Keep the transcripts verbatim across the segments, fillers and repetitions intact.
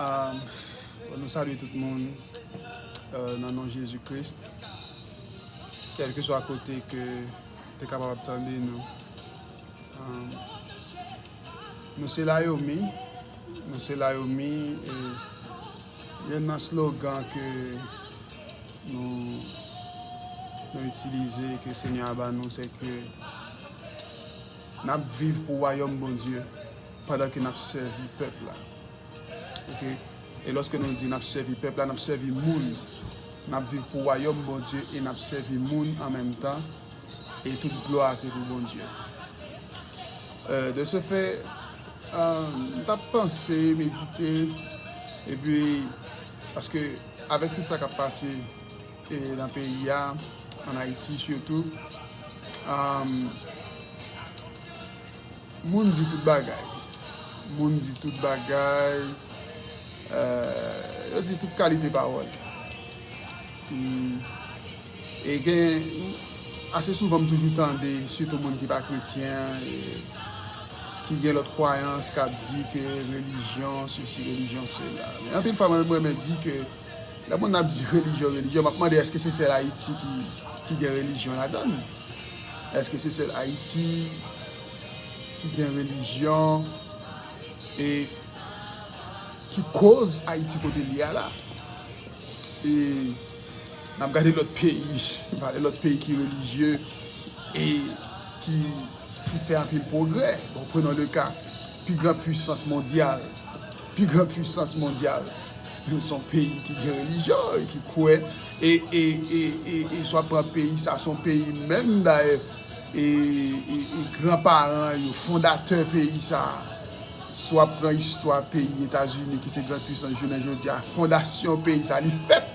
Ah, bon, nou salye tout moun, euh, nan non Jezi Kris. Kèlkeswa kote ke te kapab ap tande nou. Ah, nou se Layomi, nou se Layomi, e youn nan slogan ke nou, nou itilize, ke Senyè a ban nou, se ke n ap viv pou wayòm Bondye pandan ke n ap sèvi pèp la. Oke? E lòske nou di n ap sèvi pèp la, n ap sèvi moun. N ap viv pou wayòm Bondye e n ap sèvi moun an menm tan. E tout glwa se pou Bondye. Euh, de ce fait, euh, m t ap panse, medite, epi, paske avèk tout sa k ap pase, e nan peyi a, ann Ayiti sitou, um, moun di tout bagay. Moun di tout bagay. Euh, yo di tout kalite pawòl. E, e gen, ase souvan m toujou tande, sitou moun ki pa kretyen, e ki gen lòt kwayans, k ap di ke relijyon sesi, relijyon sela. Men anpil fwa, mwen, mwen renmen di ke lè moun ap di relijyon, relijyon, m ap mande, èske se sèl Ayiti ki, ki gen relijyon ladan l? Èske se sèl Ayiti ki gen relijyon e ki koz Ayiti kote l ye a la? E n ap gade lòt peyi, valè lòt peyi ki relijye e ki, ki fè anpil pwogrè. Bon, prenons le cas, pi gran pwisans mondyal, pi gran pwisans mondyal, se yon peyi ki gen relijyon e ki kwè, e, e, e, e, e si w ap pran peyi sa, se yon peyi menm dayè, e, e, e granparan yo, fondatè peyi sa, si w ap pran istwa peyi Etazini, ki se gran pwisans jounen jodi a, fondasyon peyi sa, li fèt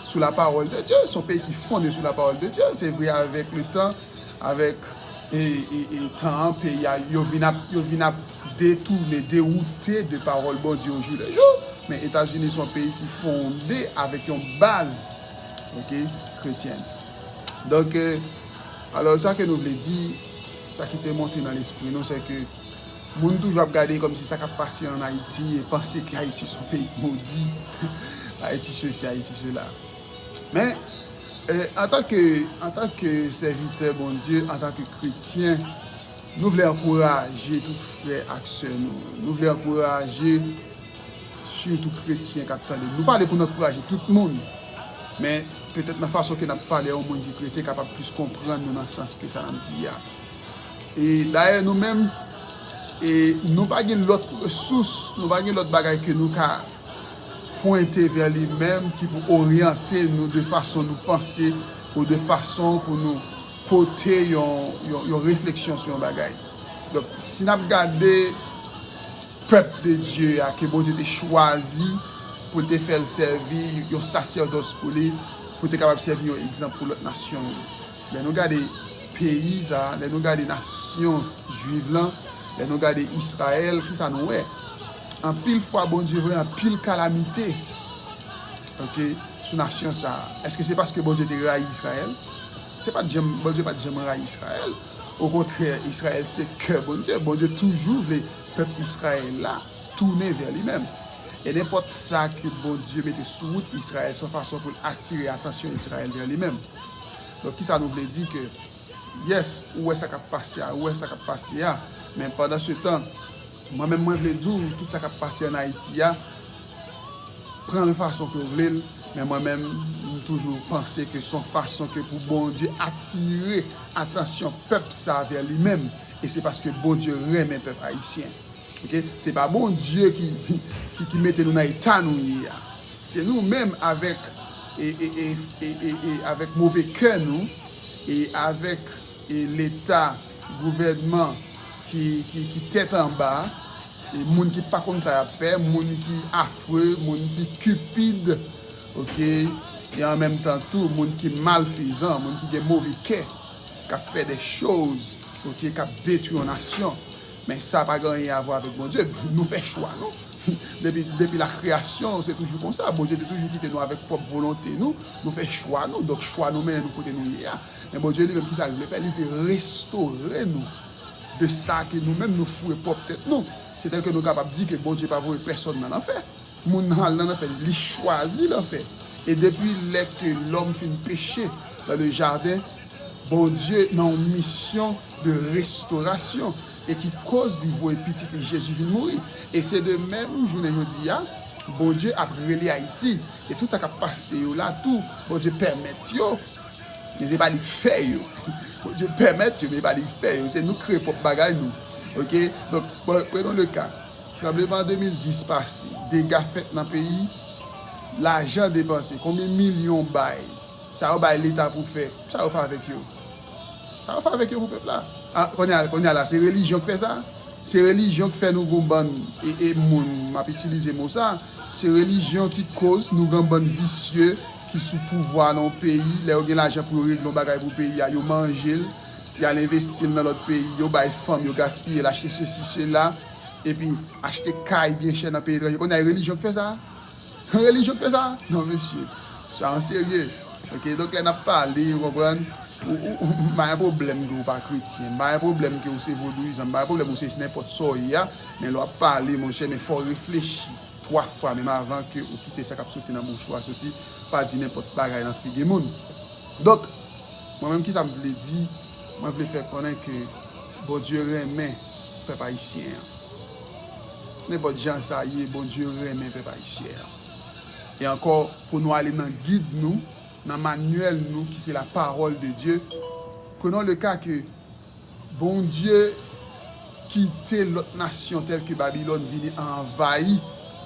sou la parole de Dieu. Se yon peyi ki fonde sou la parole de Dieu. Se vre, avèk le tan, avèk, e, e, e tan an, peyi a, yo vin ap, yo vin ap detounen, dewoute de pawòl Bondye au jour le jour. Men Etazini se yon peyi ki fonde avèk yon baz, oke, kretyèn. Donk, e, alò, sa ke nou vle di, sa ki te monte nan lespri nou, se ke moun toujou ap gade kòmsi sa k ap pase ann Ayiti e panse ke Ayiti se yon peyi modi. Ayiti sesi, Ayiti sela. Men, e, antanke, antanke sèvitè Bondye, antanke kretyen, nou vle ankouraje tout frè ak sè nou. Nou vle ankouraje sitou kretyen k ap tande. Nou pale pou n ankouraje tout moun, men petèt nan fason ke n ap pale a yon moun ki kretyen kapab plis konprann nou nan sans ke sa n ap di a. E dayè, nou menm, e nou pa gen lòt resous, nou pa gen lòt bagay ke nou ka pwente vè li menm ki pou oryante nou de fason nou panse ou de fason pou nou pote yon, yon, yon refleksyon sou yon bagay. Donk, si n ap gade pèp de Dye a ke Bondye te chwazi pou l te fè l sèvi yon sasèdòs pou li, pou te kapab sèvi yon egzanp pou lòt nasyon yo. Lè nou gade peyi sa, lè nou gade nasyon jwiv lan, lè nou gade Izrayèl, kisa nou wè? Anpil fwa Bondye voye anpil kalamite, oke, sou nasyon sa. Èske se paske Bondye te rayi Izrayèl? Se pa t janm, Bondye pa t janm rayi Izrayèl. Okontrè, Izrayèl se kè Bondye. Bondye toujou vle pèp Izrayèl la tounen vè li menm. E nenpòt sa ke Bondye mete sou wout Izrayèl, se yon fason pou l atire atansyon Izrayèl vè li menm. Donk, kisa nou vle di ke, yes, ou wè sa k ap pase a, ou wè sa k ap pase a, men pandan se tan, mwen menm, mwen vle di w, tout sa k ap pase ann Ayiti a, pran l fason ke w vle l, men mwen menm, m toujou panse ke se yon fason ke pou Bondye atire atansyon pèp sa vè li menm, e se paske Bondye renmen pèp ayisyen. Oke? Se pa Bondye ki, ki, ki mete nou nan eta nou ye a. Se nou menm avèk, e, e, e, e, e, e, avèk move kè nou, e avèk, e, leta, gouvènman ki, ki, ki tèt anba, e moun ki pa konn sa y ap fè, moun ki afre, moun ki cupide, oke, e an menm tan tou, moun ki malfezan, moun ki gen move kè, k ap fè de choz, oke, k ap detwi yon nasyon. Men sa pa gen anyen a vwè avèk Bondye. Nou fè chwa nou. Depi, depi la kreyasyon, se toujou konsa. Bondye te toujou kite nou avèk pwòp volonte nou. Nou fè chwa nou. Donk, chwa nou mennen nou kote nou ye a. Men Bondye li menm, kisa li vle fè? Li vle restore nou de sa ke nou menm nou foure pwòp tèt nou. Se tèl ke nou kapab di ke Bondye pa voye pèsonn nan lanfè. moun al nan lanfè, li chwazi lanfè. E depi lè ke lòm fin peche dans le jardin, Bondye nan yon misyon de restorasyon e ki koz li voye pitit li Jezi vin mouri. E se de menm jounen jodi a, Bondye ap rele Ayiti. E tout sa k ap pase yo la tou, Bondye pèmèt yo. Men se pa li k fè yo. Bondye pèmèt yo, men se pa li k fè yo. Se nou k kreye pwòp bagay nou. Oke? Donk, bon, prenons le cas. Tranbleman de mil dis pase, dega fèt nan peyi, lajan depanse, konbyen milyon bay, sa yo bay leta pou fè, sa yo fè avèk yo? Sa yo fè avèk yo pou pèp la? Ah, kounye a, kounye a la, se relijyon k fè sa? Se relijyon k fè nou gon bann, e, e moun, m ap itilize mo sa, se relijyon ki koz nou gon bann visye ki sou pouvwa nan yon peyi, lè yo gen lajan pou yo regle yon bagay pou peyi a, yo manje l, y al envesti l nan lòt peyi, yo bay fanm, yo gaspiye l, achte sesi, sela, epi achte kay byen chè nan peyi etranje. Kounye a, e relijyon k fè sa? Relijyon k fè sa? Non, mesye. Sa an serye. Oke, donk lè n ap pale, ou konprann? Ou, ou, ou, m pa gen pwoblèm ke ou pa kretyen, m pa gen pwoblèm ke ou se vodouyizan, m pa gen pwoblèm ou se nenpòt sa w ye a, men lè w ap pale, monchè, men fò w reflechi twa fwa menm avan ke ou kite sa k ap soti nan bouch ou a soti, pa di nenpòt bagay nan figi moun. Donk, mwen menm kisa m vle di? Mwen vle fè konnen ke Bondye renmen pèp ayisyen an. Nenpòt jan sa ye, Bondye renmen pèp ayisyen an. E ankò, pou nou ale nan gid nou, nan manyèl nou ki se la parole de Dieu, prenons le cas ke Bondye kite lòt nasyon tèl ke Babilòn vini anvayi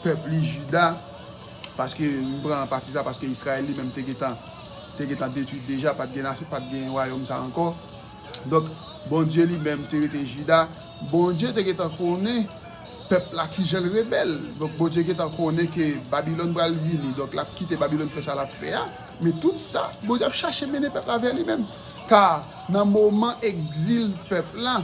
pèp li Jida, paske m pran pati sa, paske Izrayèl li menm te gentan, te gentan detwi deja, pa t gen nasyon, pa t gen wayòm sa ankò. Donk, Bondye li menm te rete Jida. Bondye te gentan konnen pèp la kijan l rebèl. Donk, Bondye gentan konnen ke Babilòn pral vini. Donk, l ap kite Babilòn fè sa l ap fè a. Men tout sa, Bondye ap chache mennen pèp la vè li menm. Ka nan moman egzil pèp la,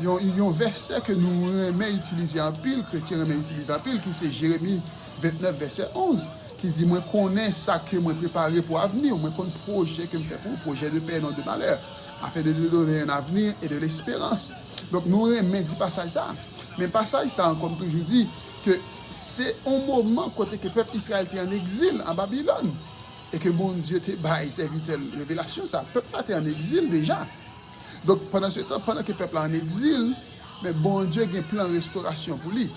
yon, yon vèsè ke nou renmen itilize anpil, kretyen renmen itilize anpil, ki se Jeremi ventnèf, vèsè onz, ki di, mwen konnen sa ke mwen prepare pou avni w, mwen konn pwojè ke m fè pou ou, projet de paix et non de malheur, afin de te donner un avenir et de l'espérance. Donk, nou renmen di pasaj sa. Men pasaj sa, ankò m toujou di, ke se yon moman kote ke pèp Izrayèl te an egzil an Babilòn, e ke Bondye te bay sèvitè l revelasyon sa. Pèp la te an egzil deja. Donk, pandan se tan, pandan ke pèp la an egzil, men Bondye gen plan restorasyon pou li.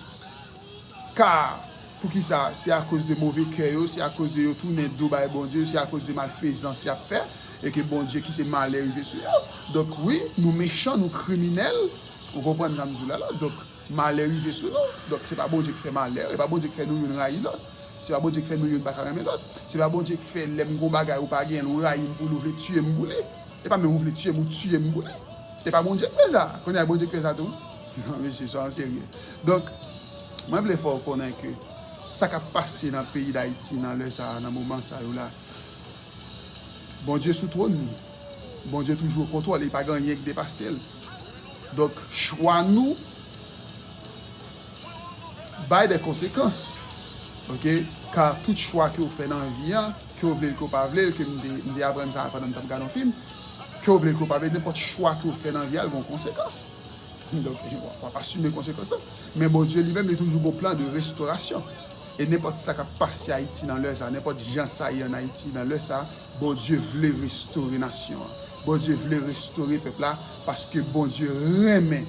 Ka, poukisa? Se akoz de move kè yo, se akoz de yo tounen do bay Bondye, se akoz de malfezans y ap fè, e ke Bondye kite malè rive sou yo. Donk, wi, nou mechan, nou kriminèl, ou konprann sa m di w la la. Donk, malè rive sou nou. Donk, se pa Bondye ki fè malè, e pa Bondye ki fè nou youn rayi lòt. Se pa Bondye ki fè nou youn pa ka renmen lòt. Se pa Bondye ki fè lè m gon bagay ou pa genyen l, ou rayi m pou li, ou vle tiye m pou li. E pa menm ou vle tiye m, ou tiye m pou li. E pa Bondye ki fè sa. Kounye a, Bondye ki fè sa tou. Non, mesye, swa an serye. Donk, mwen vle fè w konnen ke sa k ap pase nan peyi Dayiti nan lè sa a, nan moman sa yo la, Bondye sou twòn li. Bondye toujou o kontwòl, e pa gen anyen k depase l. Donk, chwa nou bay de konsekans. Oke? Ka tout chwa ke w fè nan vi a, ke w vle l, ke w pa vle l, ke m te, m te aprann sa pandan m t ap gade yon fim, ke w vle l, ke w pa vle l, nenpòt chwa ke w fè nan vi a, l gon konsekans. Donk, w ap asime konsekans lan. Men Bondye li menm, li toujou gon plan de restorasyon. E nenpòt sa k ap pase Ayiti nan lè sa, nenpòt jan sa ye an Ayiti nan lè sa, Bondye vle restore nasyon an. Bondye vle restore pèp la, paske Bondye renmen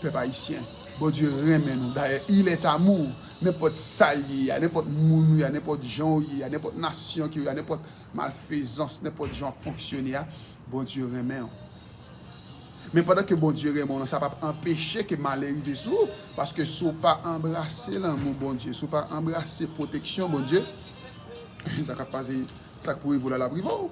pèp ayisyen. Bondye renmen nou. Dayè, il est amour. Nenpòt sa l ye a, nenpòt moun ou ye a, nenpòt jan ou ye a, nenpòt nasyon ke ou ye a, nenpòt malfezans, nenpòt jan w ap fonksyone a, Bondye renmen w. Men pandan ke Bondye renmen w lan, sa p ap anpeche ke malè rive sou ou, paske si w pa anbrase lanmou Bondye, si w pa anbrase pwoteksyon Bondye, sa k ap pase, sa k pou rive w la, l ap rive w.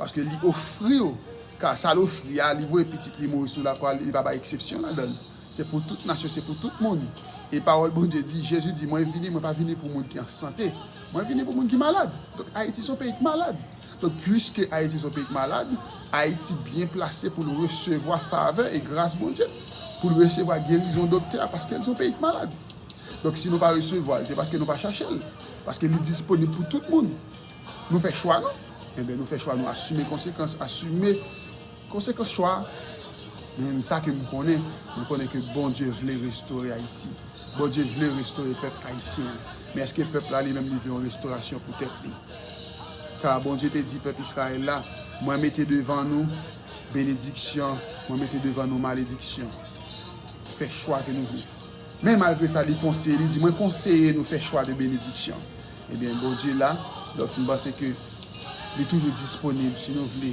Paske li ofri w, ka sa l ofri a, li voye pitit li mouri sou lakwa, li pa bay eksepsyon ladan l. Se pou tout nasyon, se pou tout moun. E pawòl Bondye di, Jezi di, mwen vini, mwen pa vini pou moun ki an sante. Mwen vini pou moun ki malad. Donk, Ayiti se yon peyi ki malad. Donk, pliske Ayiti se yon peyi ki malad, Ayiti byen plase pou l resevwa favè e gras Bondye, pou l resevwa gerizon doktè a, paske l se yon peyi ki malad. Donk, si nou pa resevwa l, se paske nou pa chache l. Paske li disponib pou tout moun. Nou fè chwa nou. Enben, nou fè chwa nou, asime konsekans, asime konsekans chwa. Men sa ke m konnen, mwen konnen ke Bondye vle restore Ayiti. Bondye vle restore pèp ayisyen an. Men èske pèp la li menm li vle yon restorasyon pou tèt li? Ka Bondye te di pèp Izrayèl la, mwen mete devan nou benediksyon, mwen mete devan nou malediksyon. Fè chwa ke nou vle. Men malgre sa, li konseye, li di, mwen konseye nou fè chwa de benediksyon. Ebyen, Bondye la, donk, m panse ke li toujou disponib si nou vle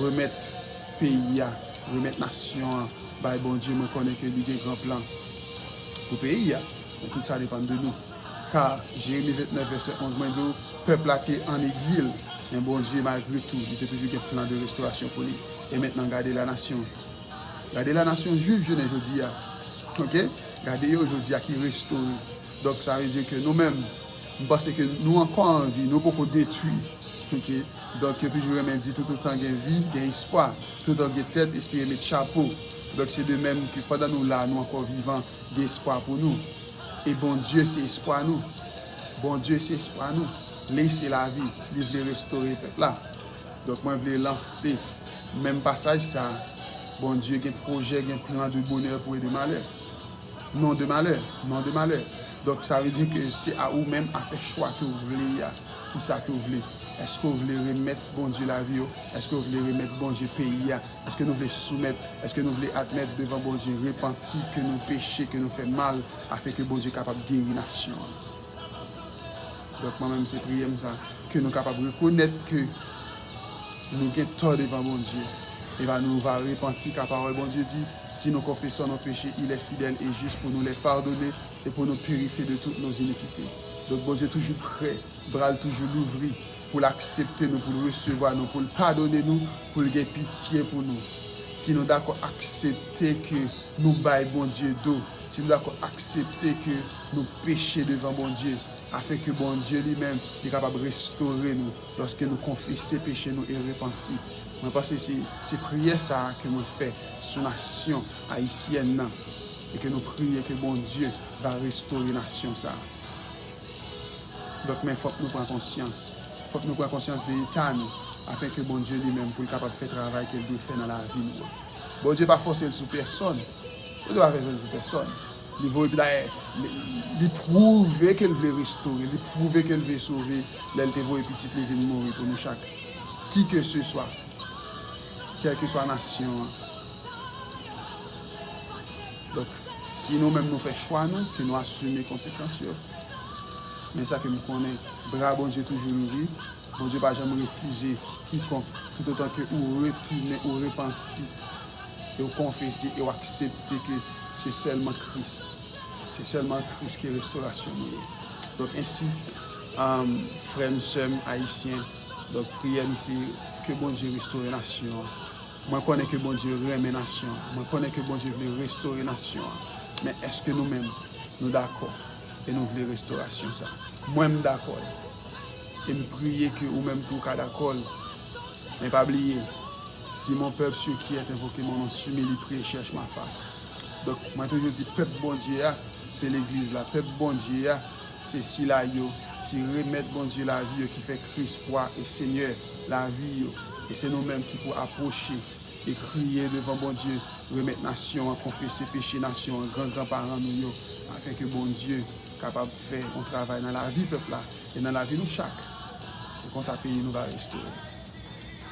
remèt peyi a, remèt nasyon an bay Bondye. Mwen konnen ke li gen gran plan pou peyi a. Men tout sa depann de nou. Ka Jeremi vennèf, vèsè onz, mwen di w, pèp la te an egzil, men Bondye, malgre tou, li te toujou gen plan de restorasyon pou li. E mentnan, gade la nasyon. Gade la nasyon jwiv jounen jodi a. Oke? Gade yo jodi a ki restore. Donk, sa vle di ke nou menm, m panse ke nou ankò an vi, nou poko detwi. Oke? Donk, yo toujou renmen di, toutotan gen vi, gen espwa. Toutotan gen tèt, espere met chapo. Donk, se de menm ke pandan nou la, nou ankò vivan, gen espwa pou nou. E Bondye se espwa nou. Bondye se espwa nou. Li se lavi. Li vle restore pèp la. Donk, mwen vle lanse menm pasaj sa a. Bondye gen pwojè, gen plan de bonè pou e de malè. Non de malè, non de malè. Donk, sa vle di ke se a ou menm a fè chwa ke w vle a. Kisa ke w vle? Èske w vle remèt Bondye lavi w? Èske w vle remèt Bondye peyi a? Èske nou vle soumèt? Èske nou vle admèt devan Bondye, repanti ke nou peche, ke nou fè mal, afin ke Bondye kapab geri nasyon an? Donk, mwen menm, se priyè m sa, ke nou kapab rekonèt ke nou gen tò devan Bondye. E ben, nou va repanti, ka pawòl Bondye di, si nou konfese nos péchés, il est fidèle et juste pour nous les pardonner et pour nous purifier de toutes nos iniquités. Donk, Bondye toujou prè, bra l toujou louvri pou l aksepte nou, pou l resevwa nou, pou l padone nou, pou l gen pitye pou nou. Si nou dakò aksepte ke nou bay Bondye do, si nou dakò aksepte ke nou peche devan Bondye, afin ke Bondye li menm, li kapab restore nou lòske nou konfese peche nou e repanti. Mwen panse se, se priyè sa a ke mwen fè sou nasyon ayisyèn nan, e ke nou priye ke Bondye va restore nasyon sa a. Donk, men fòk nou pran konsyans. Fòk nou pran konsyans de eta nou, afin ke Bondye li menm pou l kapab fè travay ke l dwe fè nan lavi nou an. Bondye pa fòse l sou pèsonn. Bondye pa fòse l sou pèsonn. Li voye, dayè, li, li pwouve ke l vle restore, li pwouve ke l vle sove, lè l te voye pitit li vin mouri pou nou chak. Ki ke se swa, kèlkeswa nasyon an. Donk, si nou menm nou fè chwa nou, ke nou asime konsekans yo, men sa ke m konnen, bra Bondye toujou louvri, Bondye pa janm refize kikonk, toutotan ke ou retounen, ou repanti, e ou konfese, e ou aksepte ke se sèlman Kris. Se sèlman Kris ki restorasyon nou ye. Donk, ensi, um, frè m, sè m ayisyen, donk, priyè m se ke Bondye restore nasyon an. Mwen konnen ke Bondye renmen nasyon an. Mwen konnen ke Bondye vle restore nasyon an. Men èske nou menm, nou dakò e nou vle restorasyon sa? Mwen, m dakò l. E m priye ke ou menm tou w ka dakò l. Men pa bliye, si mon peuple sur qui est invoqué mon nom s'humilie, prie, cherche ma face. Donk, mwen toujou di, pèp Bondye a, se legliz la. Pèp Bondye a, se sila yo ki remèt Bondye lavi yo, ki fè Kris wa e Senyè lavi yo. E se nou menm ki pou apwoche e kriye devan Bondye, remèt nasyon an, konfese peche nasyon an, gran granparan nou yo, afin ke Bondye kapab fè yon travay nan lavi pèp la e nan lavi nou chak. E konsa peyi nou va restore.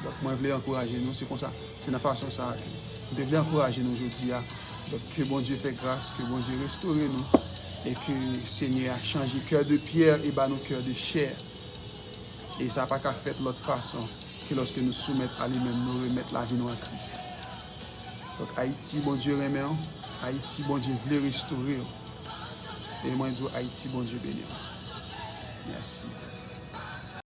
Donk, mwen vle ankouraje nou, se konsa, se nan fason sa a ke m te vle ankouraje nou jodi a. Donk, ke Bondye fè gras, ke Bondye restore nou, e ke Senyè a chanje cœur de pierre e ba nou cœur de chair. E sa pa ka fèt lòt fason ke lòske nou soumèt a li menm, nou remèt lavi nou a Kris. Donk, Ayiti, Bondye renmen w. Ayiti, Bondye vle restore w. E mwen di w, Ayiti, Bondye beni w. Mèsi.